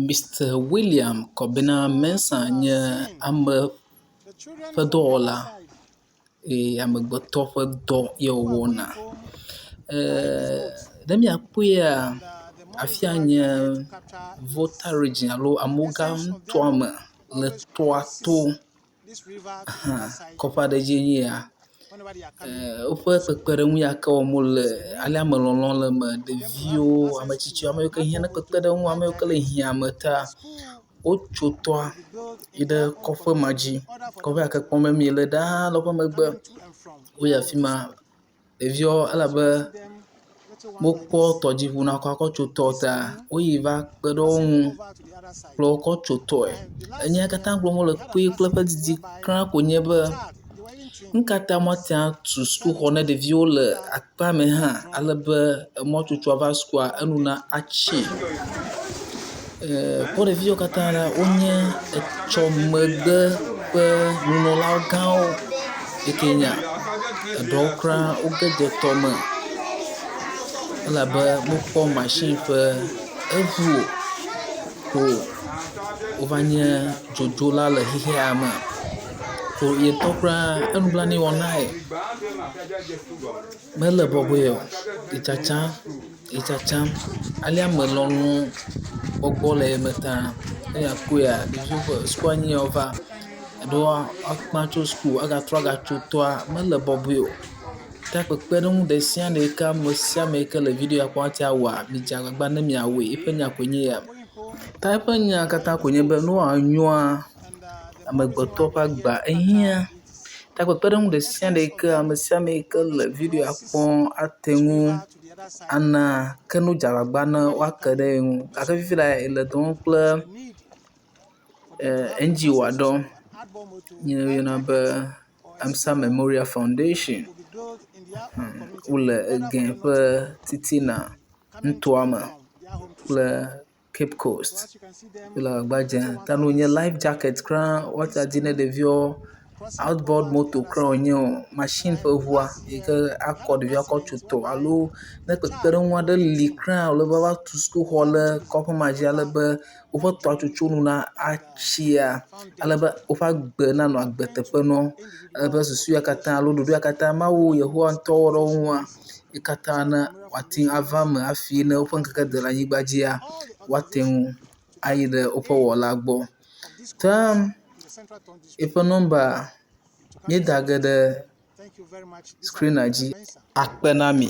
Mr. William Kɔbina Mensa nye ame ƒe dɔwɔla eye amegbetɔ ƒe dɔ ye wòwɔna. Eee ne míakpɔea, afi ya nye Volta region alo Amoga nutoame le tɔa to. Hã kɔƒe aɖe dzie nye ya. Woƒe kpekpeɖeŋu ya ke wɔm wole ale amelɔlɔ̃ le eme. Ɖeviwo, ame tsitsiwo, ame yiwo ke hiã na kpekpeɖeŋu, ame yiwo ke le hiã me ta wotso tɔa yi ɖe kɔƒe ma dzi. Kɔƒe ya ke kpɔm míele ɖaa le woƒe megbe. Woyi afi ma. Ɖeviawo elabe wokpɔ tɔdziŋu nakɔ tso tɔ ta woyi va kpe ɖe wo ŋu kplɔ wo kɔ tso tɔe. Enya yi katã gblɔm wole kpuie kple woƒe didi kura koe nye be, nu ka ta womatem atu sukuxɔ na ɖeviwo le akpa me hã ale be emɔtsotso ava sukua enu natsi. Eee kpɔ ɖevi yiwo katã ɖa wonye etsɔmegbe ƒe nunɔlagãwo yi ke nya eɖewo kura woge dze tɔme elabe wokpɔ masini ƒe eŋu o ko wova nye dzodzola le xexea me. Ko ye ŋutɔ kura enublanui wɔ na ye. Mele bɔbɔe o. Yi tsatsam yi tsatsam alea amelɔlɔ gbɔgbɔ le eme ta ne akpɔea ɖeviwo ƒe sukua nye ya wova. Eɖewoa wokpã tso suku agatrɔ agatso tɔa mele bɔbɔe o. Ta kpekpeɖeŋu ɖe sia ɖe yi ke ame sia ame yi ke le video ya kpɔm ate ŋu awɔa, midze agbagba ne miawɔe. Eƒe nya koe nye ya. Ta eƒe nya katã koe nye be ne wòanyoa, amegbetɔ ƒe agba ehiã. Ta kpekpeɖeŋu ɖe sia ɖe yi ke ame sia ame yi ke le videoa kpɔm ate ŋu ana ke ne wodze agbagba ne woake ɖe ye ŋu. Gake fifi laa ele dɔ wɔm kple NGO aɖewo yi woyɔna be AMSA Memorial Foundation. Wole Ege ƒe titina nutoa me kple Cape Coast. Wole agbagba dzem ta ne wònye life jacket kura woatsa dzi ne ɖeviawo, outboard motor kura wònye o, masini ƒe ŋua yi ke akɔ ɖevia akɔ tso tɔ alo ne kpekpeɖeŋu aɖe li kura wòle be woava tu sukuxɔ ɖe kɔƒe ma dzi ale be woƒe tɔa tsotso nu natsia ale be woƒe agbe nanɔ agbe teƒe na wo ale be susu ya katã alo ɖoɖo ya katã Mawu Yehowa ŋutɔ wɔ ɖe wo ŋua, yi katã ne wòate ŋu ava eme hafi ne woƒe ŋkeke de le anyigba dzia, woate ŋu ayi ɖe woƒe wɔla gbɔ. Ke eƒe nɔmba míeda ge ɖe skrinia dzi. Akpe na mi.